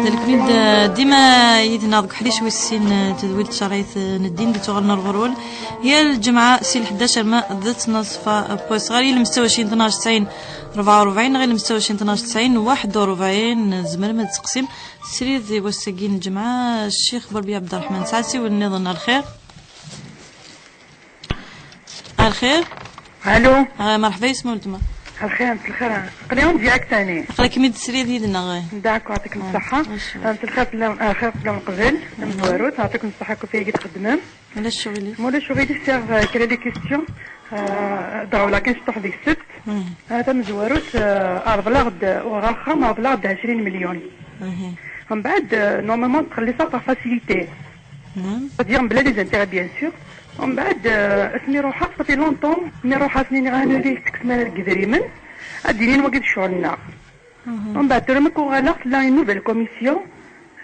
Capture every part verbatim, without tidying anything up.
Nekni-d dima yid-neɣ deg uḥric wis sin n tedwilt tacerɛit n ddin di tuɣal n Rɣurul, yal lǧemɛa si lḥdac arma d ttnaṣfa n wass, ɣer yilem setta u ɛecrin tnac tesɛin rebɛa u rebɛin, neɣ yilem setta u ɛecrin tnac tesɛin waḥed u rebɛin. Tzemrem ad d-testeqsim srid i wass-agi n lǧemɛa Ccix Burbi Ɛebderreḥman. Nesɛa asiwel nniḍen. Ar lxir. Ar lxir. Allo. Ah, merḥba yesma weltma. Ar lxir, msel lxir. Aql-i en direct ثاني. Aql-ikem-id srid yid-neɣ. D'accord, يعطيكم الصحة. Msel lxir fell-am, ah, lxir fell-am qbel tamezwarut. يعطيكم الصحة كل شيء تخدمم. Ulac ccɣel-ik. Ma ulac ccɣel-ik, sɛiɣ, ah, kra les questions. Ah, ضروري كان شطح ديك السبت. Ah, tamezwarut, ah, reḍleɣ-d, uɣeɣ axxam, reḍleɣ-d ɛecrin million. Mbeɛd, ah, normalement txelliṣ par facilité. C'est-à-dire, mebla les intérêts, bien sûr. Mbeɛd, ah, asmi ruḥeɣ, ça fait longtemps, mi ruḥeɣ, asmi nniɣ, ah, nadi, tekksem ara deg idrimen, ad d-inin wagi d ccɣel-nneɣ. Mbeɛd, tura mi k-uɣaleɣ, tella une nouvelle commission,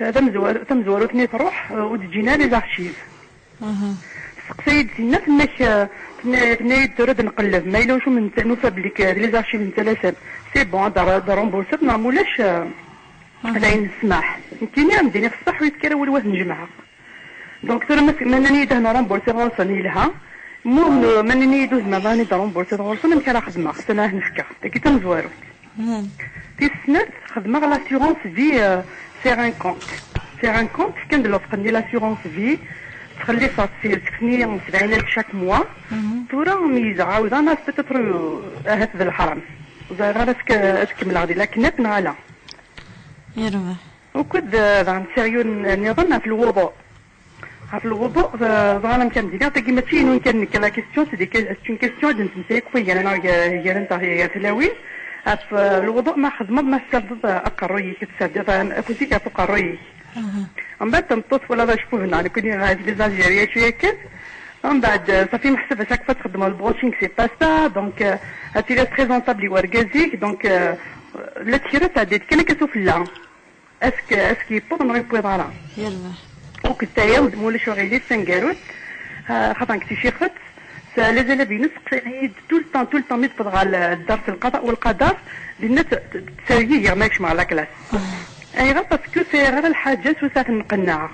ah, tamezwar-, tamezwarut-nni truḥ, ah, ur d-ǧǧin ara les archives. Tesseqsa-yi-d tinna, tenna-k, ah, tenna-, tenna-yi-d tura ad nqelleb, ma yella wacu nufa belli les archives n Talasam, c'est bon, ad d-remboursiḍ, neɣ ma ulac, ah, d ayen ssmaḥ. Nekkini ad m-d-iniɣ ṣṣeḥ, ur yefki ara wal wat n jemɛa. Donc, tura ma, ma nnan-iyi-d ad remboursiɣ ɣur-sen, yelha. Ma ur n-, ma nnan-iyi-d ur tezmireḍ ad remboursiɣ ɣur-sen, amek ara xedmeɣ? Sani ad nefkeɣ. Tagi tamezwarut. Tis snat, xedmeɣ l'assurance vie, euh, sur un compte. Sur un compte, fkan-d l'offre-nni l'assurance vie, ttxelliṣeɣ seg-sen sebɛin alef chaque mois. Tura, meyyzeɣ, ɛawdeɣ, nniɣ peut-être, euh, ahat d leḥram. Ẓriɣ ara ad k-, ad kemmleɣ di la CNAP neɣ ala. Yerbeḥ. Ukud, eh, daɣen sérieux n-, nniḍen ɣef lwuḍu. Ɣef lwuḍu, eh, ẓran amek am d-iniɣ, tagi mačči inu kan nekk, la question, c'est des que-, c'est une question ad d-nettemsay akk gar-aneɣ, gar-, gar-nteɣ, gar tlawin. Ɣef, eh, lwuḍu, ma xedmeḍ, ma tessardeḍ, eh, aqerruy-ik, ad tessardeḍ, eh, afus-ik ɣef uqerruy-ik. Mbeɛd tameṭṭut, twalaḍ acebbub-nneɣ, nekkni ɣef les Algériens, acu yakan. Mbeɛd, eh, ṣafi meḥsub à chaque fois txeddmeḍ le brushing, c'est pas ça, donc, eh, ad tiliḍ présentable i wergaz-ik, donc, eh, la tkira tɛeddi-d kan akka sufella. Est-ce que, est-ce que yewweḍ neɣ ur yewwiḍ ara? Yerbeḥ. Akked taya, ma ulac aɣilif, taneggarut, ah, xaṭer nekk si Cixet, s-, les élèves-inu seqsayen-iyi-d tout le temps, tout le temps, mi d-wwḍeɣ ɣer l-, ddar s lqaḍa u lqadar, dinna t-, t-, ttergigiɣ ma kecmeɣ la classe. Ayɣer? Parce que sɛiɣ ara lḥaǧa s usaten n qenneɛ.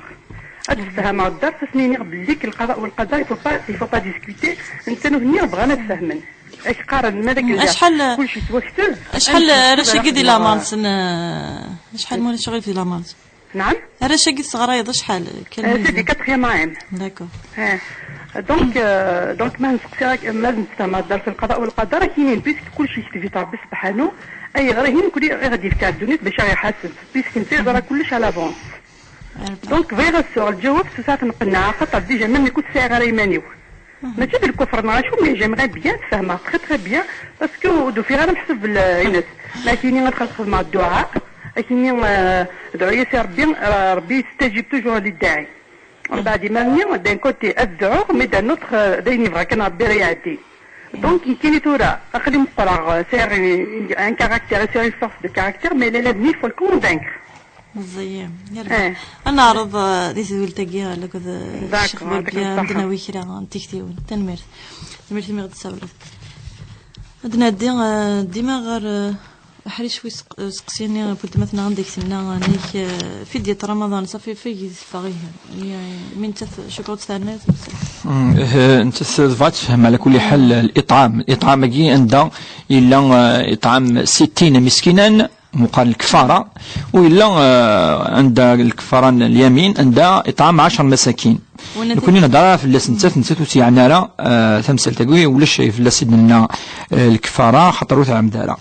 Ad d-sfehmeɣ ddar, ad sen-iniɣ belli lqaḍa u lqadar, il faut pas, il faut pas discuter, netta nutni bɣan ad fehmen. Ak-qqaren, ma d akken Acḥal, kullec yettwakteb, acḥal amek arrac-agi di yettwakteb, leɛmer-nsen, eh, acḥal n warrac-agi di leɛmer-nsen? Naɛam? Arrac-agi tesɣarayeḍ acḥal? Quel, eh, niveau? C'est du quatrième A M. D'accord. Eh. Donc, eh, donc, ma nseqsi, ma nfehmeɣ ddar s lqaḍa u lqadar, ad k-inin, puisque kullec yekteb-it Rebbi subḥanu, ayɣer ihi nekkni i ɣ-d-yefka ddunit bac aɣ-iḥaseb, puisque netta yeẓra kullec à l'avance. Donc, bɣiɣ ad sɛuɣ lǧawab s usaɛet n qenneɛ, axaṭer déjà même nekk ur t-sɛiɣ ara iman-iw. Mačči d lkufr neɣ acu, mais j'aimerais bien ad fehmeɣ très très bien, parce que ur d-ufiɣ ara meḥsub l-, inet. Lakin ad xedmeɣ dduɛa, akini, euh, dɛu-yas i Rebbi, euh, Rebbi yestajib toujours les ddaɛi. Mbeɛd imir-nni, d'un côté ad dɛuɣ, mais d'un autre, euh, d ayen yebɣa kan Rebbi ara iɛeddi. Donc, nekkini tura, aql-i meqqreɣ, euh, sɛiɣ un, un caractère, sɛiɣ une force de caractère, mais l'élève-nni, il faut le convaincre. Meẓẓiy. Yerbeḥ. Eh. Ad neɛreḍ, eh, di tedwilt-agi, eh, akked, eh, Ccix Burbi, ad d-nawi kra n tiktiwin. Tanemmirt. Tanemmirt imi ɣ-d-tessawleḍ. Ad nɛeddi, eh, dima ɣer, eh, uḥric wis seq-, seqsi-nni n weltma-tneɣ anda i tenna, eh, amek, eh, fidyat Ramaḍan, ṣafi fig i teffeɣ ihi. Mi, mi nettat, cukkeɣ ur tt-terniḍ. Mm, eh, nettat tebɣa ad tefhem, ɛla kulli ḥal, eh, l'iṭɛam. L'iṭɛam-agi anda yella, eh, iṭɛam sittin miskinan, meqqar lkefara, u yella, eh, anda lkefara n lyamin, anda iṭɛam ɛecṛa masakin. Nekkni nehder ara fell-as nettat, nettat ur tt-yeɛni ara, eh, tamsalt-agi, ulac fell-as i d-nenna, eh, lkefara, xaṭer ur tɛemmed ara.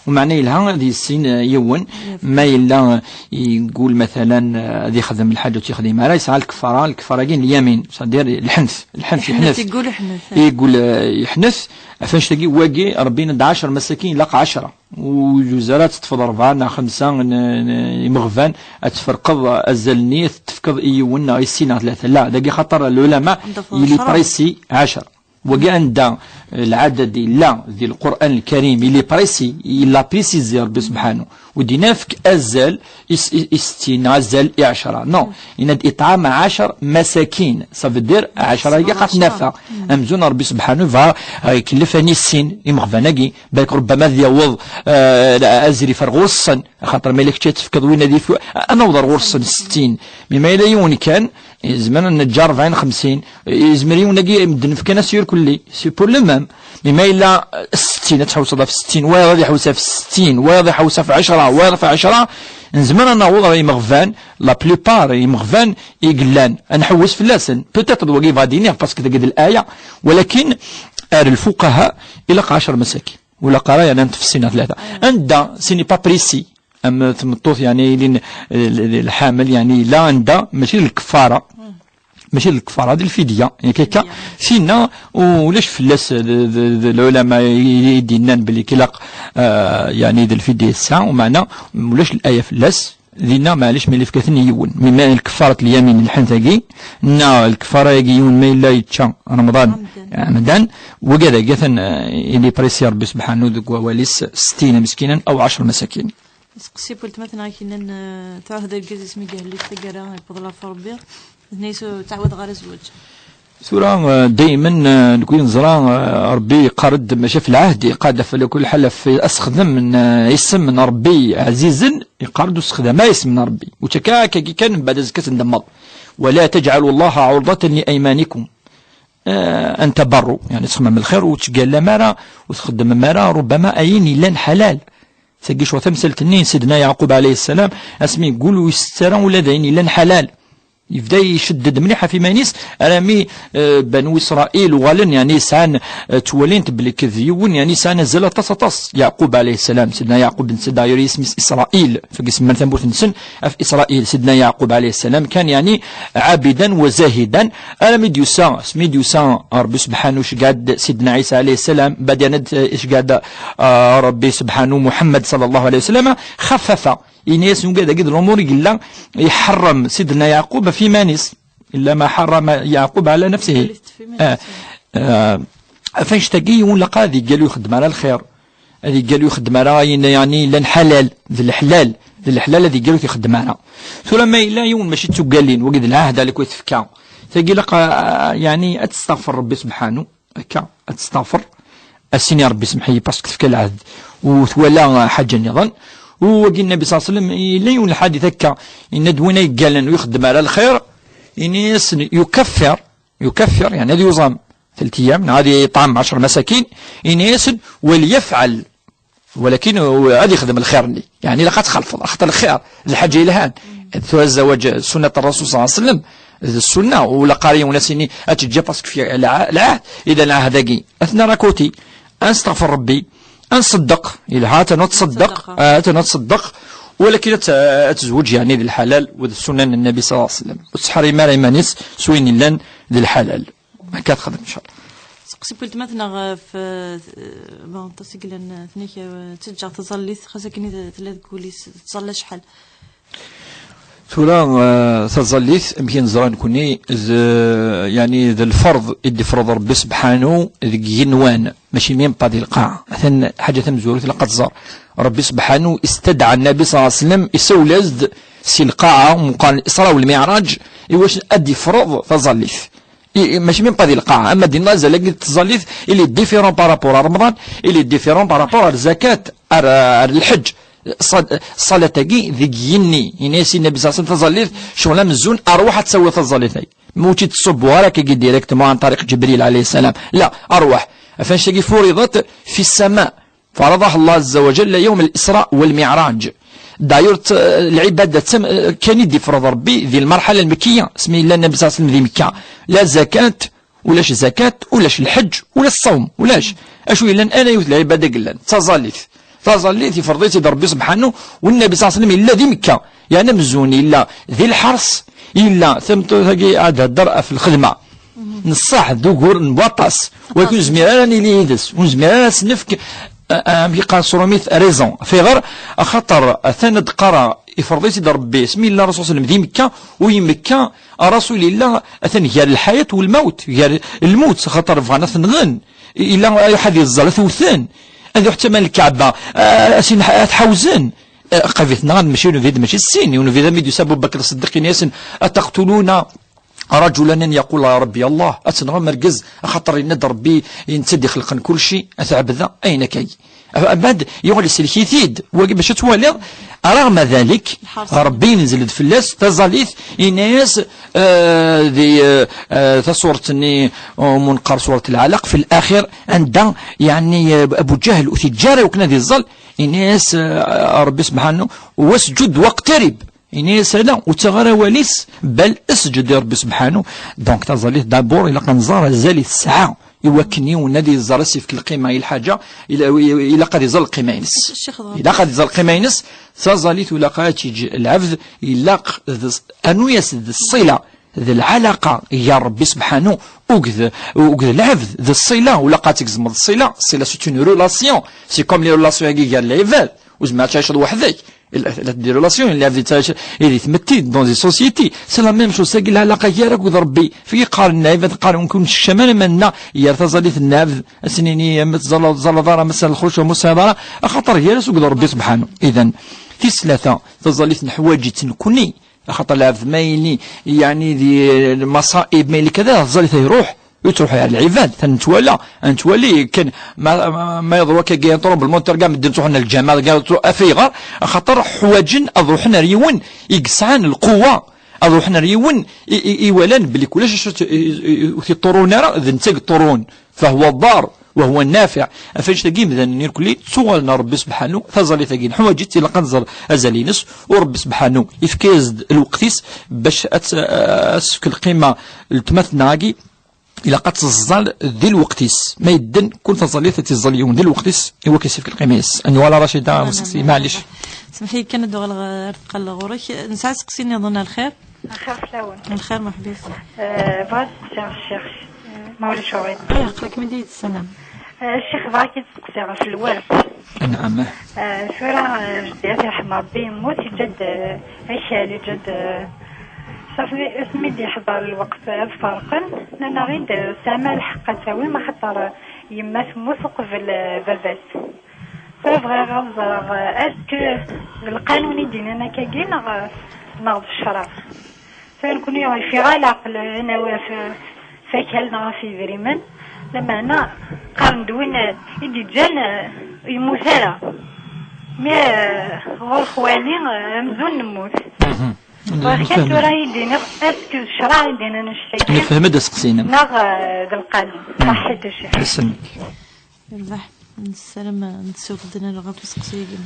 Umeɛna yelha ad yissin, eh, yiwen, ma yella, eh, yeggul, matalan, eh, ad yexdem lḥaǧa ur tt-yexdim ara, yesɛa lkefara, lkefara-agi n lyamin, c'est-à-dire lḥenf, lḥenf, yeḥnet. Yeggul, yeḥnet, eh, yeḥnet, ɣef annect-agi, wagi, Rebbi yenna-d ɛecṛa masakin, ilaq ɛecṛa. Ur yejuz ara ad teṭṭfeḍ rebɛa neɣ xemsa n, n imeɣban, ad tferqeḍ azal-nni, ad t-tefkeḍ i yiwen neɣ i sin neɣ tlata. La, dagi xaṭer lɛulama, il est précis, ɛecṛa. Wagi anda, eh, lɛadad yella di Lqur'an Lkarim, il est précis, yella précisé Rebbi subḥanu. Ur d-inafk azal i s-, i, i settin, azal i ɛecra. Non, yenna-d iṭɛam ɛecr masakin. Ça veut dire ɛecra-agi ɣas nafa. Amzun Rebbi subḥanu yebɣa, eh, ikellef ani sin imeɣban-agi, balak ṛubbama ad yaweḍ, eh, azrif ar ɣur-sen, axaṭer ma yella kečč ad tefkeḍ win ad yif-, ad naweḍ ar ɣur-sen settin. Mi ma yella yiwen kan, yezmer ad neǧǧ rebɛin, xemsin, yezmer yiwen-agi medden fkan-as irkelli, c'est pour le même. Mi ma yella, eh, settin, ad tḥewseḍ ɣef settin, wayeḍ ad iḥewwes ɣef settin, wayeḍ iḥewwes ɣef ɛecra, wayeḍ ɣef ɛecra, nezmer ad naweḍ ɣer imeɣban, la plupart imeɣban i yellan, ad nḥewwes fell-asen. Peut-être d wagi yebɣa ad iniɣ, parce que dagi d l'aya, walakin ar lfuqaha ilaq ɛecr masakin. Ur ilaq ara, yeɛni, ad nṭef sin neɣ tlata. Anda, ce n'est pas précis. Am tmeṭṭut, yeɛni, ilin, eh, l-, l-, lḥamel, yeɛni, yella anda, mačči d lkeffara. Mačči d lkeffara, d lfidya. Yak akka, tinna, u-, ulac fell-as, d, d, d lɛulama i, i d-yennan belli ilaq, eh, yeɛni, d lfidya yesɛa, umeɛna, ulac laya fell-as, dinna, maɛlic, mi yella yefka-ten i yiwen. Mi ma lkeffarat lyamin lḥan tagi, neɣ lkeffara-agi yiwen ma yella yečča Remḍan, Remḍan. Remḍan, wagi ad atan, eh, il est précis Rebbi subḥanu deg wawal-is, settin miskinan aw ɛecr masakin. Iseqsi n weltma-tneɣ i k-yennan, eh, tɛuhed argaz-is mi yehli s taggara, yewweḍ lafu Rebbi, d-tenna-yas ur ttɛawadeɣ ara zzwaǧ. Tura, eh, daymen, eh, nekni neẓra, eh, Rebbi yeqqar-d mačči ɣef lɛahd, yeqqar-d ɣef kulli ḥal ɣef asexdem n, eh, isem n Rebbi ɛzizen, yeqqar-d ur sexdam ara isem n Rebbi. Ur tt-akka akkagi kan, mbeɛd azekka ad tendemmeḍ. ولا تجعلوا الله عرضة لأيمانكم. Eh, أن تبروا, yeɛni txemmem lxir, ur tettgallam ara, ur txeddmem ara, rubbama ayen yellan ḥalal. Tagi ccwa tamsalt-nni n Sidna Yeɛqub ɛalayhi ssalam, asmi yeggul ur isett ara ula d ayen yellan ḥalal. Yebda icedded mliḥ ɣef iman-is, armi, eh, Banu Isṛayil uɣalen, yeɛni sɛan, eh, ttwalin-t belli d yiwen, yeɛni sɛan azal aṭas, aṭas. Yeɛqub ɛalayhi ssalam, Sidna Yeɛqub netta d'ailleurs isem-is Isṛayil, fagi semman tamurt-nsen ɣef Isṛayil. Sidna Yeɛqub ɛalayhi ssalam kan, yeɛni, ɛabidan wa zahidan, armi d-yusa, asmi d-yusa Rebbi subḥanu, iceggeɛ-d Sidna Ɛisa ɛalayhi ssalam, mbeɛd yeɛni, eh, iceggeɛ-d, eh, Rebbi subḥanu Muḥemmed ṣalla Llahu ɛalayhi wa sallam, xaffafa. Yenna-yasen ugad-agi d lumuṛ i yella iḥeṛṛem Sidna Yeɛqub ɣef yiman-is. إلا ما حرم يعقوب على نفسه. Ɣef yiman-is. Ah, ah, ɣef annect-agi yiwen ilaq ad yeggal ur ixeddem ara lxir. Ad yeggal ur ixeddem ara ayen, yeɛni, yellan ḥalal, d leḥlal, d leḥlal ad yeggal ur t-ixeddem ara. Tura ma yella yiwen mačči d tuggalin, wagi d lɛahd ara k-tefka. Tagi ilaq, ah, yeɛni, ad testeɣfer Rebbi subḥanu. Akka, ad testeɣfer, ad s-tini Rebbi semmeḥ-iyi parce que tefka lɛahd u twala, ah, ḥaǧa nniḍen. U wagi Nnabi ṣalla Llahu ɛalayhi wa sallam, yella yiwen lḥadit akka, yenna-d win ay yeggalen ur ixeddem ara lxir, ini-as يكفر, يكفر, yeɛni ad yuẓam ثلاث أيام, neɣ ad yeṭɛem ɛecr masakin, ini-as وليفعل. Walakin, uh, ad yexdem lxir-nni. Yeɛni, ilaq ad txalfeḍ, axaṭer lxir d lḥaǧa yelhan. Tura zzawaj, sunnat Ṛṛasul ṣalla Llahu ɛalayhi wa sallam, d ssunna, ur ilaq ara yiwen ad s-yini, ad teǧǧa parce que fi lɛa-, lɛahd, idan lɛahd-agi. Ad t-nerr à côté, ad nesteɣfer Ṛebbi, ad nṣeddeq, yelha, atan ad tṣeddeq, ṣeddeqa. Ah, atan ad tṣeddeq, walakin ad t-, ad tezweǧ, yeɛni, d lḥalal, u d ssunna n Nnabi ṣalla Llahu ɛalayhi wa sallam. Ur tettḥerrim ara iman-is s wayen yellan d lḥalal. Akka txedem, inchallah. Seqsi n weltma-tneɣ ɣef, eh, bon, aṭas i yellan, eh, tenna-k, eh, teǧǧa taẓallit, xas akken i tella deg wul-is, tettẓalla acḥal? Tura, eh, taẓallit, amek i neẓra nekni, d, yeɛni, d lferḍ i d-ifreḍ Rebbi sebḥanu deg yigenwan, mačči même pas di lqaɛa. Atan ḥaǧa tamezwarut ilaq ad tẓer. Rebbi sebḥanu istedɛa Nnabi ṣalla Llahu ɛalayhi wa sallam, isawel-as-d si lqaɛa, meqqar Isra u Lmiɛraǧ, i wacu ad d-ifreḍ taẓallit. I, i, mačči même pas di lqaɛa, ama dinna azal-agi n tẓallit, il est différent par rapport à Remḍan, il est différent par rapport à zakat, ar, ar lḥeǧ. Ṣa-, ṣṣalat-agi deg yigenni, yenna-yas Nnabi ṣalla Llahu ɛalayhi wa sallam, taẓallit, ccɣel amzun, arwaḥ ad tawiḍ taẓallit-agi. Mačči tettṣubbu ara akkagi directement عن طريق جبريل عليه السلام. La, arwaḥ. Ɣef annect-agi فرضت في السماء. فرضها الله عز وجل يوم الإسراء والمعراج. D'ailleurs, t-, lɛibada d tam-, kan i d-ifreḍ Rebbi di lmerḥala lmekkiya, asmi yella Nnabi ṣalla Llahu ɛalayhi wa sallam di Mekka. La zakat, ulac zakat, ulac lḥeǧ, ulac ṣṣawm, ulac. Acu yellan ala yiwet lɛibada i yellan, d taẓallit. Taẓallit ifreḍ-itt-id Rebbi sebḥanu, u Nnabi ṣalla Llahu ɛalayhi wa sallam yella di Mekka. Yeɛni amzun yella di lḥers, yella tameṭṭut-agi ad thedder ɣef lxedma. Neṣṣaḥ d ugur n waṭas. Walakin ur nezmir ara ad nili yid-s. Ur nezmir ara ad s-nefk Amek yeqqar s trumit, raison. Fayɣer? Axaṭer atan ad d-qqareɣ, ifreḍ-it-id Ṛebbi, asmi yella Rasul sallam di Mekka, u i Mekka, Rasul yella atan gar lḥayat u lmawt, gar lmut, axaṭer bɣan ad t-nɣen. Yella ayuḥ ad yeẓẓal, ad t-wten. Ad iruḥ d tama n Lkaɛba, a, a, sin-, ad t-ḥawzen. Eh, qavit-nneɣ ad mačči unbid, mačči d sin. Unbid mi d-yusa Abu Bakr Ṣeddiq, yenna-yasen: "Ataqtuluna rajulan an yaqula Rabbi Allah?" Ad tenɣem argaz, axaṭer yenna-d Rebbi, netta d-ixelqen kulci, ad t-ɛebdeɣ, ayen akka. Abad yuɣal isellek-it-id, wagi bac ad twaliḍ, رغم ذلك, Rebbi yenzel-d fell-as taẓallit, yenna-yas, eh, di, eh, eh, tasurt-nni, eh, umunqer, surat Lɛalaq, fi l-axir, anda, yeɛni, eh, Abu Ǧahl ur t-yeǧǧa ara i wakken ad iẓẓal, yenna-yas, eh, Rebbi subḥanahu: "Wasǧud waqtarib." Yenna-yas ala, ur ttaɣ ara awal-is, bal esǧed i Rebbi subḥanahu. Donc taẓallit, d'abord, ilaq ad nẓer azal i tesɛa, i wakken yiwen ad iẓer, ad s-yefk lqima i lḥaǧa, ila-, ilaq ad iẓer lqima-ines. Ilaq ad iẓer lqima-ines. Taẓallit ur ilaq ara ad tt-yeǧǧ lɛebd, ilaq d, rnu-yas d ṣṣila, d lɛalaqa gar Rebbi subḥanahu, akked, akked lɛebd, d ṣṣila, ur ilaq ad tgezmeḍ ṣṣila. Ṣṣila, c'est une relation, c'est comme les relations-agi gar lɛibad, ur tezmireḍ ad tɛiceḍ weḥd-k. La, la, des relations, lɛebd yettɛic di tmetti, dans des sociétés. C'est la même chose, sagi lɛalaqa gar-ak d Rebbi. Fi qqaren lɛibad, qqaren ur nsekcam ara iman-nneɣ gar taẓallit n lɛebd, ad s-nini ma teẓẓalleḍ, ur teẓẓalleḍ ara, massa lxuc, ur tesɛiḍ ara, axaṭer gar-as akked Rebbi subḥanahu. Idan, tis tlata, taẓallit neḥwaǧ-itt nekkni, axaṭer lɛebd ma yili, yeɛni di lmaṣaib, ma yili kada, taẓallit ay iruḥ, ur yettruḥ ara lɛibad, ta nettwala, nettwali kan ma, ma, ma yeḍru akka un tremblement de terre, kra medden ttruḥen ar lǧameɛ, kra ttru-, af ayɣer? Axaṭer ḥwaǧen ad ruḥen ar yiwen i yesɛan lquwa, ad ruḥen ar yiwen i, i, iwalan belli kulac acu t-, i, i, i, ur t-iṭurrun ara, d netta i yeṭṭurrun. فهو الضار وهو النافع. Ɣef annect-agi imdanen irkelli ttuɣalen ar Rebbi subḥanu, taẓallit-agi neḥwaǧ-itt, ilaq ad nẓer azal-ines, u Rebbi subḥanu ifka-yas-d lweqt-is bac ad tt-, ad s-tefk lqima n letmaten-agi, ilaq ad teẓẓal di lweqt-is. Ma yedden, kul taẓallit ad teẓẓal yiwen di lweqt-is, i wakken ad s-yefk lqima-is. Ad nuɣal ar Racida, amen, usteqsi, amen, maɛlic. Semmeḥ-iyi kan ad uɣaleɣ ar tqal ɣur-k. Nesɛa aseqsi nniḍen, a lxir? Lxir fell-awen. Lxir, meḥbis. Eh, bɣiɣ ad d-steqsiɣ ccix, ma ulac aɣilif. Aya, aql-ikem-id yid-s, anam. Eh, ccix, bɣiɣ ad k-id-steqsiɣ ɣef lwert. Anɛam. Eh, tura, eh, jeddi ad t-yerḥem Rebbi yemmut, yeǧǧa-d, eh, akal, yeǧǧa-d, eh, ṣafi, asmi d-yeḥḍer lweqt ad ferqen, nnan-aɣ-id, eh, tesɛam lḥeqq ad tawim, axaṭer, eh, yemma temmut uqbel, eh, baba-s. Tura bɣiɣ ad ẓreɣ, eh, est-ce que d lqanun i d-yennan akkagi neɣ, neɣ d ccṛeɛ? Tura nekkni ɣef iɣal leɛqel, eh, ad nawi ɣef, ɣef akal neɣ ɣef yidrimen, lameɛna qqaren-d win, eh, i d-yeǧǧan, eh, yemmut ara. Mi, eh, ɣur-k wali, eh, amzun nemmut. Mhm. Bɣiɣ kan tura i d-iniɣ, est-ce que d ccṛeɛ i d-yennan annect-agi? Nefhem-d aseqsi-inem. Neɣ, eh, d lqanun. Mhm. Ṣaḥḥit a ccix. Isem-ik. Yerbeḥ, nessaram ad nsuɣ-d nneɣ ɣef useqsi-agi.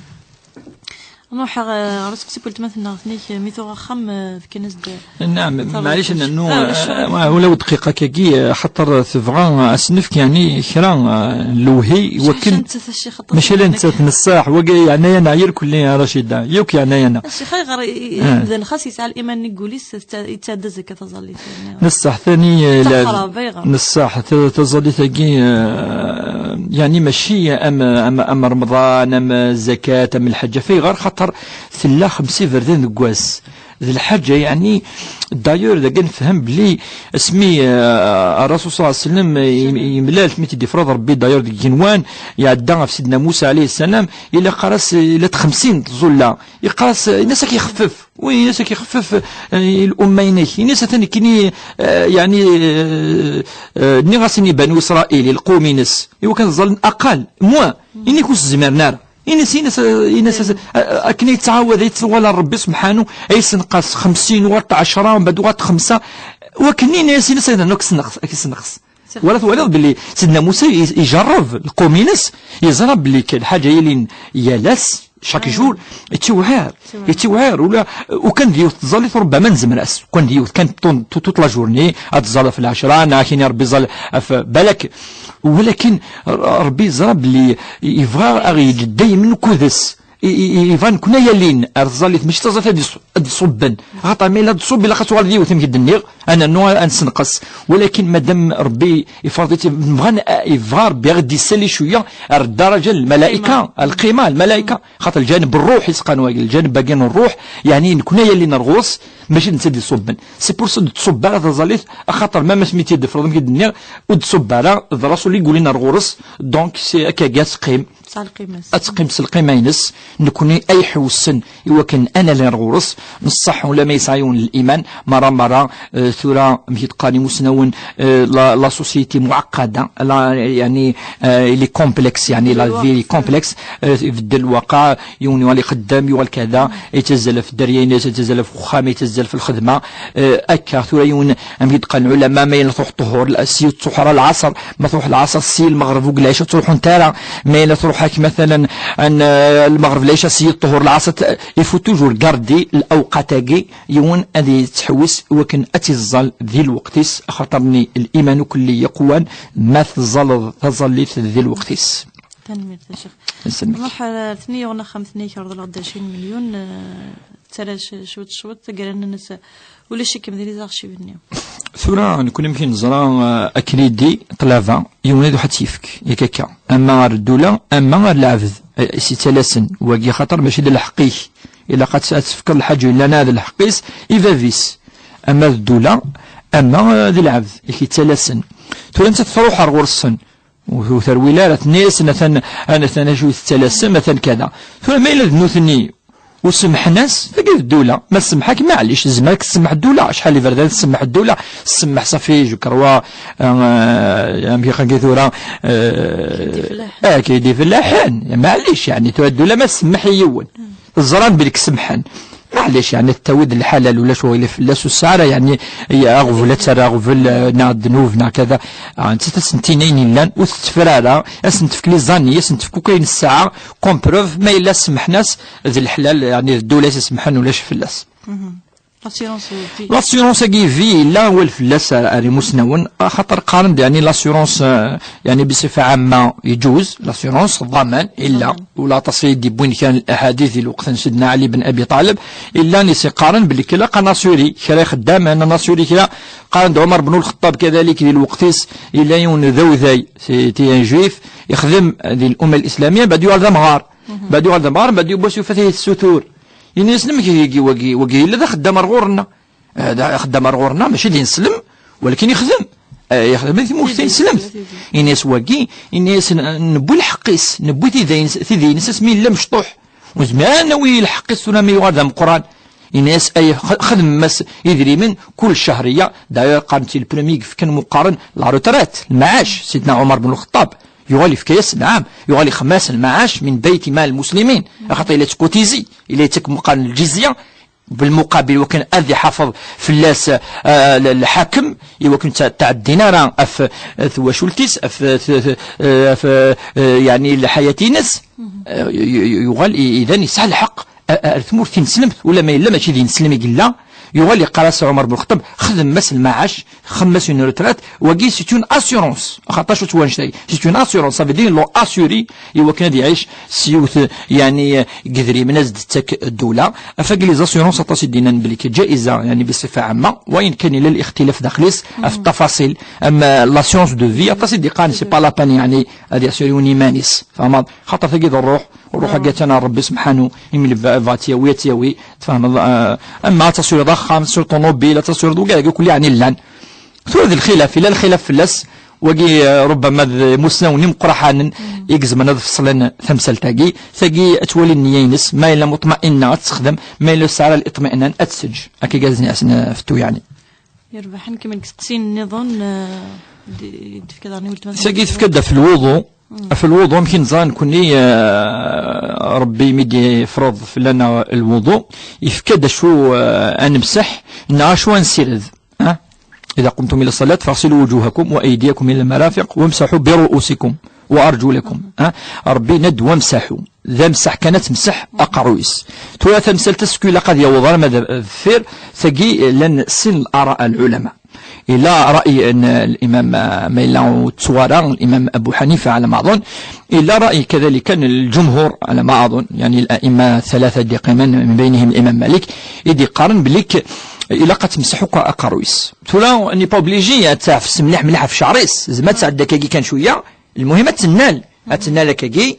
Nruḥ ɣer, ɣer useqsi n weltma-tneɣ, nek mi tuɣ axxam, eh, fkan-as-d. Naɛam, maɛlic, nnu, ah, ulac, eh, ulac. Ula d dqiqa kagi, eh, xaṭer tebɣa, eh, ad s-nefk, yeɛni, kra, eh, n lewhi, wakken, mačči ala nettat, nessaḥ, wagi yeɛna-yaneɣ irkelli, a Racida, yakk yeɛna-yaneɣ. A ccix, ayɣer i, i, imdanen xas yesɛa liman-nni deg wul-is, yetta-, yettɛedda akka taẓallit? Neṣṣaḥ tani, eh, la-, neṣṣaḥ, ta-, taẓallit-agi, eh, yeɛni mačči am, am, am Remḍan, am zzakat, am lḥeǧǧ. Ɣef ayɣer? Xaṭer tella xemsa iberdan deg wass. D lḥaǧa, yeɛni, d'ailleurs, dagi nefhem belli asmi, eh, Rasul ṣalla Llahu ɛalayhi wa sallam, eh, yemlal, mi t-id-ifreḍ Rebbi, d'ailleurs, deg igenwan, iɛedda ɣef Sidna Musa ɛalayhi ssalam, ila yeqqar-as, eh, ila xemsin tẓulla. Yeqqar-as, eh, ini-as ad k-ixeffef. Wi, ini-as ad k-ixeffef, eh, i lumma-inek. Ini-as atan nekkini, eh, yeɛni, eh, eh, nniɣ-asen i Banu Isṛayil, i lqum-ines, i wakken ad ẓẓallen aqal, moins, ini-k ur s-zmiren ara. Ini-as, ini-as, ini-as, a-, a-, akken ay yettɛawad, ay yettwala Rebbi subḥanu, ay yessenqas xemsin, uɣal ɛecṛa, mbeɛd uɣal xemsa. Wakken ini-as, ini-as, ad k-yessenqes, ad k-yessenqes. Wala twaliḍ belli Sidna Musa i-, ijerreb lqum-ines, yeẓra belli kan lḥaǧa yelin yal ass, chaque jour, yettiwɛir, yettiwɛir, ula, ukan d yiwet tẓallit, rubbama nezmer-as, ukan d yiwet kan, ton-, tout, toute la journée, ad tẓalleḍ ɣef lɛecṛa, neɣ ad k-yini Rebbi ẓall ɣef, balak, walakin R-, Rebbi yeẓra belli yebɣa ad ɣ-yeǧǧ daymen ukud-s. i- i- i- iban nekni ay alin ar tẓallit, mačči d taẓallit ad iṣ- ad iṣubben. Axaṭer ma yella ad tṣubb, ilaq ad tuɣal d yiwet, amek i d-nniɣ, ad nernu ad nessenqes. Walakin madam Rebbi iferḍ-itt, nebɣa n- ibɣa Rebbi ad ɣ-d-issali cwiya ar ddaraǧa n lmalayka, lqima, lqima, lmalayka. Xaṭer lǧaneb n ṛṛuḥ i s-qqaren wagi, lǧaneb-agi n ṛṛuḥ, yeɛni nekni ay alin ar ɣur-s, mačči d netta ad iṣubben. C'est pour ça ur d-tṣubb ara taẓallit, axaṭer ma mass mi tt-id-tefreḍ, amek i d-nniɣ, ur d-tṣubb ara, d Rasul i yulin ar ɣur-s, donc c'est akka ad teqqim. Tesɛa lqima-s. Ad teqqim s lqima-ines, nekni ay ḥewsen i wakken ad nali ar ɣur-s, neṣṣaḥ ula ma yesɛa yiwen n liman, mara mara, eh, tura, amek i d-qqaren imusnawen, eh, la, la société muɛeqqada, la, yeɛni, eh, il est complexe, yeɛni la vie est complexe, eh, ibeddel lwaqa, yiwen yuɣal ixeddem, yuɣal kada, yettazzal ɣef dderya-ines, yettazzal ɣef uxxam, yettazzal ɣef lxedma, eh, akka, tura yiwen, amek i d-qqaren lɛulama, ma yella truḥ ṭṭuhur, la- si ur ttruḥ ara lɛaṣer, ma truḥ lɛaṣer, si lmeɣreb u lɛica ur ttruḥunt ara, ma yella truḥ ak, mathalan, an, eh, lmeɣreb, lɛica, si ṭṭuhur, lɛaṣer, t- il faut toujours garder lawqat-agi, yiwen ad yettḥewwis i wakken ad tt-iẓẓal di lweqt-is, axaṭer-nni liman ukelli yeqwan ma teẓẓaleḍ taẓallit di lweqt-is. Tanemmirt a Ccix. Nruḥ ar tni yuɣen axxam-tni ikerḍel-aɣ-d ɛecrin melyun, eh, ttarra c- cwiṭ cwiṭ, taggara-nnes ulac-ikem di les archives-nni. Tura, nekni amek i neẓra, eh, akridi, ṭṭlaba, yiwen ad iruḥ ad tt-yefk, yak akka. Ama ar ddula, ama ar lɛebd, eh, s-ittalasen. Wagi xaṭer mačči d lḥeqq-ik. Ilaq ad tt- ad tefkeḍ lḥaǧa yellan d lḥeqq-is i bab-is. Ama d ddula, ama, eh, d lɛebd, i k-ittalasen. Tura nettat truḥ ar ɣur-sen. Ur ur terwil ara, tenna-yasen atan, atan acu i tettalasem, atan kada. Tura ma yella d nutni ur semmḥen-as, tagi d ddula. Ma tsemmeḥ-ak, maɛlic, tezmer ad k-tsemmeḥ ddula. Acḥal iberdan tsemmeḥ ddula, tsemmeḥ safi, je crois, euh, amek i qqaren tura, euh, ah, kay d ifellaḥen, maɛlic, yeɛni, tura ddula ma tsemmeḥ i yiwen. Ẓran belli semmḥen. Maɛlic, yeɛni, tettawi-d lḥalal, ulac uɣilif fell-as, ur tesɛi ara, yeɛni, aɣbel, ad terr aɣbel, eh, neɣ ddnub, neɣ kada. Ah, nettat ad sen-tini ayen yellan, ur tetteffer ara, ad sen-tefk les années, ad sen-tefk akk ayen tesɛa, comme preuve, ma yella semmḥen-as, d leḥlal, yeɛni, d ddula i s-isemmḥen, ulac fell-as. L'assurance vie. L'assurance-agi vie, yella wal fell-as ar, ar imusnawen, axaṭer qqaren-d, yeɛni, l'assurance, eh, yeɛni, bisifa ɛamma, yeǧuz, l'assurance, ḍḍaman, yella. Ḍḍaman. Ula aṭas i d-yewwin kra n laḥadit di lweqt n Sidna Ɛli ben Abi Ṭaleb, yellan i s-iqqaren belli ilaq ad nasuri kra ixeddamen, ad nasuri kra. Qqaren-d Ɛumar ben Lxeṭṭab kadalik di lweqt-is, yella yiwen d awday, c'était un juif, ixdem di l'umma l'islamiyya, mbeɛd yuɣal d amɣar. Mbeɛd yuɣal d amɣar, mbeɛd yiwwas yufa-t ihi tessutur. Yenna-yasen, amek ihi wagi, wagi yella d axeddam ar ɣur-nneɣ. Eh, d axeddam ar ɣur-nneɣ, mačči d ineslem, walakin ixdem. Eh, ixdem di tmurt tineslemt. Ini-as wagi, ini-as n- newwi lḥeqq-is, newwi tid-ines, tid-ines asmi yella mecṭuḥ. Ur nezmir ara ad nawi lḥeqq-is tura mi yuɣal d ameqqran. Ini-as, ay, x- xedmem-as idrimen kul cahriya. D'ailleurs, qqaren-t le premier i yefkan meqqaren la retraite, lmaɛac, Sidna Ɛumar ben Lxeṭṭab. Yuɣal yefka-yas, naɛam, yuɣal ixdem-as lmaɛac min bayt mal muslimin. Axaṭer yella yettcotiser, yella yettak meqqaren ljizya. Belmuqabil, wakken ad iḥafeḍ fell-as, eh, l- lḥakem, i wakken ur ttɛeddin ara ɣef, eh, twacult-is, ɣef, eh, t- t- eh, ɣef, eh, yeɛni lḥayat-ines. Eh, y- y- yuɣal i- idan yesɛa lḥeqq a- a- ar tmurt tineslemt, ula ma yella mačči d ineslem i yella, yuɣal yeqqar-as Ɛumar ben Lxeṭṭab, xdem-as lmaɛac, xdem-as une retraite, wagi c'est une assurance, axaṭer acu ttwanect-agi, c'est une assurance, ça veut dire ils l'ont assuré, i wakken ad iɛic s yiwet, yeɛni, n yidrimen as-d-tettak ddula. Ɣef wagi les assurances aṭas i d-yennan belli ǧaiza, yeɛni, bisifa ɛamma, wayen kan yella lixtilaf daxel-is, ɣef ttafaṣil. Am, euh, l'assurance de vie, aṭas i d-iqqaren, c'est pas la peine, yeɛni, ad iɛsuri yiwen iman-is. Tfehmeḍ? Xaṭer tagi d ṛṛuḥ, ṛṛuḥ-agi attan ar Ṛebbi subḥanu, imi yebɣa ad tt-yawi, ad tt-yawi, tfehmeḍ? Euh, ama ad tasuriḍ axxam, ad tasuriḍ ṭunubil, ad tasuriḍ wagi, wagi kulli, yeɛni, llan. Tura d lxilaf, yella lxilaf fell-as, wagi, eh, rubbama d imusnawen imeqqraḥanen i izemren ad feṣlen tamsalt-agi. Tagi ad twali nniya-ines, ma yella muṭma'inna ad tt-texdem, ma yella ur tesɛi ara liṭmi'nan ad tt-teǧǧ. Akka i as-nniɣ, eh, fettu, yeɛni. Yerbeḥ, ad nkemmel deg isteqsiyen nniḍen, eh, d- d-tefkiḍ ɣer weltma. Tagi tefka-d ɣef lwuḍu, ɣef lwuḍu, amek i neẓra nekni, eh, Rebbi mi d-yefreḍ fell-aneɣ lwuḍu, yefka-d acu, eh, ad nemseḥ, neɣ acu ad nessired. ها؟ إذا قمتم إلى الصلاة فاغسلوا وجوهكم وأيديكم إلى المرافق وامسحوا برؤوسكم وأرجلكم. ها؟ Rebbi yenna-d: وامسحوا. D amsaḥ kan ad temseḥ aqerruy-is. Tura tamsalt-a, skud ilaq ad yaweḍ arma d deffir, tagi llan sin l'ara n lɛulama. إلى رأي أن الإمام، آه، ما إلا توارى الإمام أبو حنيفة على ما أظن، إلى رأي كذلك الجمهور على ما أظن، يعني الأئمة الثلاثة دي قيما من بينهم الإمام مالك، إدي قارن بليك إلا قد تمسحوك أقرويس. ثورة أني با أوبليجي تعفس مليح مليح في شعريس، زعما تعدى كاكي كان شوية، المهم تنال، تنال كاكي،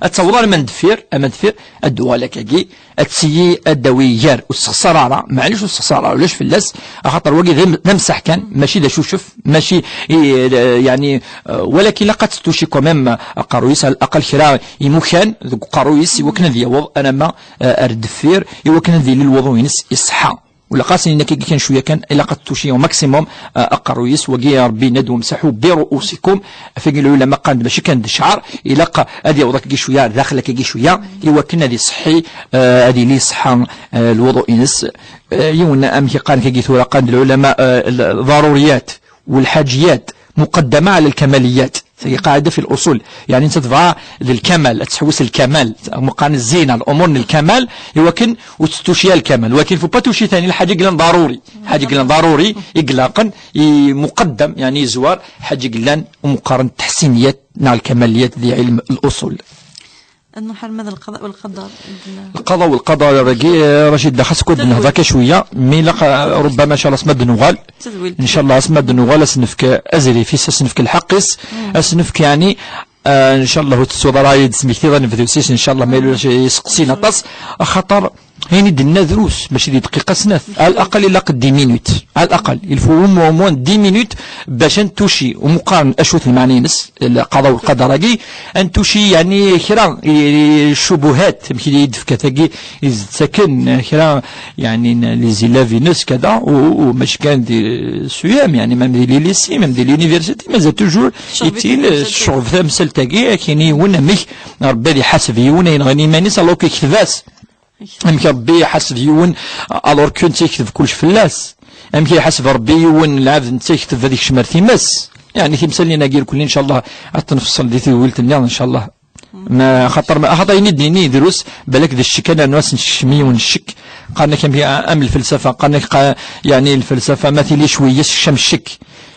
أتصور من دفير، أما دفير، الدوالة كاكي، أتسيي الدوي يار، والسخسارة، معليش والسخسارة، ولاش في اللاس، أخاطر واقي ذم-، نمسح كان، ماشي ذا شوشف، ماشي، إي، يعني، آه، ولكن لقد توشي كوميم قرويس، على الأقل كرا يمكان، ذوك قرويس، يوكنا ذي يوض، أنا ما، آه، أرد دفير، يوكنا ذي للوضو ينس يصحى. ولا قاسي انك كان شويه كان الا قد توشي ماكسيموم، آه، اقرويس وقي ربي ندو مسحوا برؤوسكم. فين العلماء قال ماشي كان الشعر الا ق-، ادي وضعك كي شويه داخلك كي شويه، ايوا كنا هذه صحي، آه، هذه لي صحه، آه، الوضوء ينس. آه، يونا ام كي قال كي ثورة قال العلماء، آه، الضروريات والحاجيات مقدمة على الكماليات. هي قاعدة في الأصول، يعني أنت تبغى للكمال، تحوس الكمال، مقارن الزينة، الأمور للكمال، ولكن وتستوشيها الكمال، ولكن فو با توشي ثاني الحاجة قلنا ضروري، حاجة قلنا ضروري، إقلاقا، ي-، مقدم، يعني زوار، حاجة قلنا ومقارن التحسينيات مع الكماليات ذي علم الأصول. أنه حال ماذا القضاء والقدر؟ القضاء والقدر راكي، آه، رشيد، دا خاصك ود نهضر كشويه، مي لا، آه، ربما إن شاء الله سماد نوغال. تدويل. إن شاء الله سماد نوغال، أسنفك أزري في أسنفك الحقس، أسنفك يعني، آه، إن شاء الله تسوض رايد سميك تيضا نبذوسيس، إن شاء الله ما يلوش يسقسينا طاس، خاطر هيني دنا دروس، ماشي دي دقيقة سنات، على الأقل إلا قد دي مينوت، على الأقل، il faut au moins دي مينوت باش نتوشي ومقارن أشوت المعنى ينس، القضاء والقدر هاكي، أن توشي يعني كرا، ي-، الشبهات، يمكن يدفك هاكي، يزتكن كرا، يعني ن-، لي زيلاف ينس كذا، و-، و-، وماش كان دي سيام، يعني مام دي لي ليسي، مام دي لونيفرسيتي، مازال توجور يتين الشغل في تمثال تاكي، كيني ونمك، ربي يحاسب يونا ينغني مانيس، ألوغ كي كتباس. أمك ربي يحاسب يون، ألور كو نتا يكتب كلش فلاس. أمك يحاسب ربي يون العبد نتا يكتب هذيك الشمار تيمس. يعني تمثالين أكير كل إن شاء الله. أتنفصل دي تيولت النيا إن شاء الله. ما خاطر، ما خاطر يني ديني دروس، بالك ذي الشك، أنا نواس نشمي ونشك. قالنا كان بها أم الفلسفة، قالنا قا-، يعني الفلسفة ما تيلي شوية شم الشك.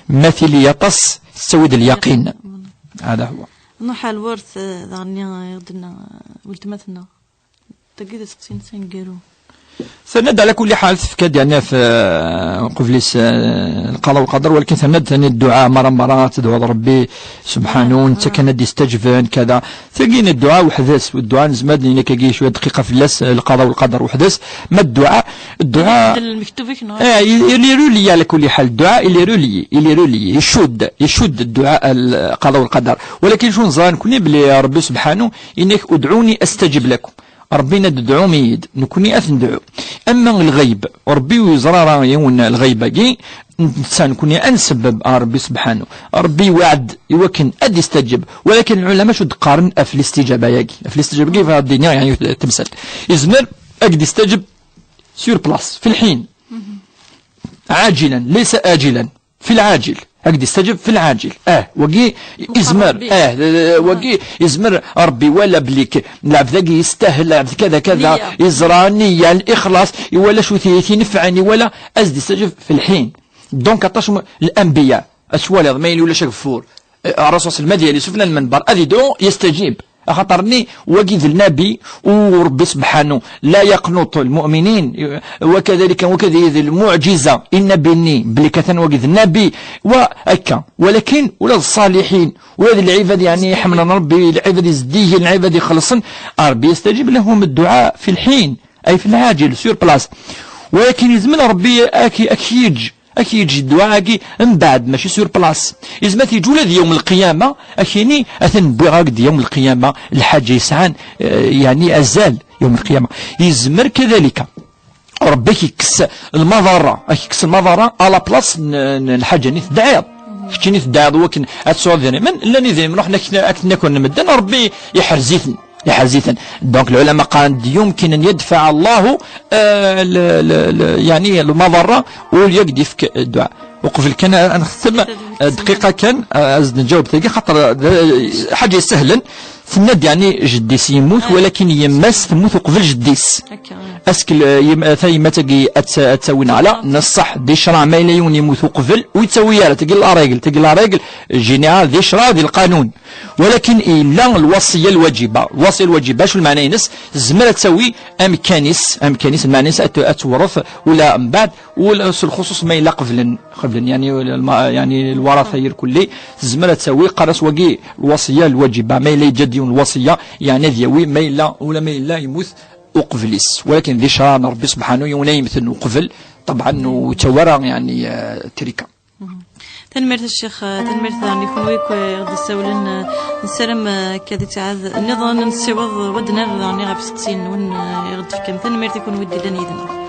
ما تيلي يطس، تسود اليقين. هذا هو. نروح على الورث، آه، دارني، آه، يغدنا، آه، ولتماتنا. تقيد سقسين سنقرو. ثناد على كل حال تفكاد يعني في، آه، قبل يس-، آه، القضاء والقدر، ولكن ثناد ثاني الدعاء مرة مرة تدعو ربي سبحانه، انت كان يستجبن كذا. ثقين الدعاء وحدث، والدعاء نزمد لنا كي شوية دقيقة في اللاس، القضاء والقدر وحدث. ما الدعاء؟ الدعاء المكتوب. آه، il est relié على كل حال، الدعاء il est relié، il est relié، يشد، يشد الدعاء القضاء والقدر. ولكن شو نزران كوني بلي ربي سبحانه إنك ادعوني أستجب لكم. ربي ندعو ميد، نكوني أثندعو. أما الغيب، ربي ويزرى راه يونا الغيب كي، نسان كوني أنسبب، آه، ربي سبحانه. ربي وعد يوكن أد يستجب، ولكن العلماء شو دقارن أف الاستجابة ياكي. أف الاستجابة كيف الدنيا يعني تمثل. يزمر أقد يستجب سور بلاس، في الحين. عاجلا، ليس آجلا، في العاجل. هكذا يستجب في العاجل. اه، وقي يزمر. اه، وقي يزمر ربي ولا بليك. العبد ذاك يستاهل، العبد كذا كذا. يزراني، يا الإخلاص، ولا شو ثي-، ثي نفعني ولا أزد يستجب في الحين. دونك عطاش م-، الأنبياء. أشوالي ما يلي ولا شك فور. الرسول صلى الله عليه وسلم يسفنا المنبر، أذي دعو يستجيب. خاطرني وقيد النبي وربي سبحانه لا يقنط المؤمنين، وكذلك وكذلك المعجزة، إن بني بلي كثن وقيد النبي وأكا، ولكن ولاد الصالحين، ولاد العباد يعني يحملن ربي، العباد يزديه، العباد يخلصن، ربي يستجيب لهم الدعاء في الحين، أي في العاجل، سور بلاس. ولكن يزمن ربي أكي، أكيج أكي يجي الدعاء أكي من بعد، ماشي سور بلاس. إذا ما تيجي ولاد يوم القيامة، أكيني أثن بويغاك دي يوم القيامة، الحاجة يسعان، آه، يعني أزال يوم القيامة. يزمر كذلك. ربي كيكس المضرة، كيكس المضرة على بلاس ن-، ن-، الحاجة ني تدعيض. كتشي ني تدعيض وكن أتسوى ذي من، لا ني ذي من، نحن كنا أكن نكون مدن، ربي يحرزيثن. يحزيثا. دونك العلماء قال يمكن أن يدفع الله، آه، ل-، ل-، ل-، يعني المضرة ويقد يفك الدعاء. وقبل كان أن نختم، آه، دقيقة كان، آه، أزد نجاوب ثقي خاطر، آه، حاجة سهلا. Tenna-d yeɛni jeddi-s yemmut, walakin yemma-s temmut uqbel jeddi-s. Est-ce que, euh, yem-, euh, tayemmat-agi ad t-, ad tawi neɣ ala? Neṣṣeḥ, d ccṛeɛ ma yella yiwen yemmut uqbel, ur yettawi ara, tagi la règle, tagi la règle générale, d ccṛeɛ, d lqanun. Walakin yella lwasiya lwaǧiba. Lwasiya lwaǧiba, acu lmeɛna-ines? Tezmer ad tawi amkan-is, amkan-is, lmeɛna-ines ad t-, ad tewṛet, ula mbeɛd, ula s lxuṣuṣ ma yella qeblen, qeblen, yeɛni, lma-, yeɛni lwaṛafa irkelli, tezmer ad tawi, qqaren-as wagi lwasiya lwaǧiba, ma yella yeǧǧa-d yiwen lwasiya, yeɛni ad yawi, ma yella, ula ma yella yemmut uqbel-is. Walakin di ccṛeɛ n Ṛebbi subḥanu, yiwen ay yemmten uqbel, ṭebɛen ur yettawi ara, yeɛni, eh, trika. Tanemmirt a Ccix, tanemmirt daɣen i kunwi akk i ɣ-d-issawlen, nessaram, eh, akka ad itɛad nniḍen, nessiweḍ wadnar daɣen ɣef iseqsiyen-nwen, eh, i ɣ-d-tefkam. Tanemmirt i kunwi d-illan yid-neɣ.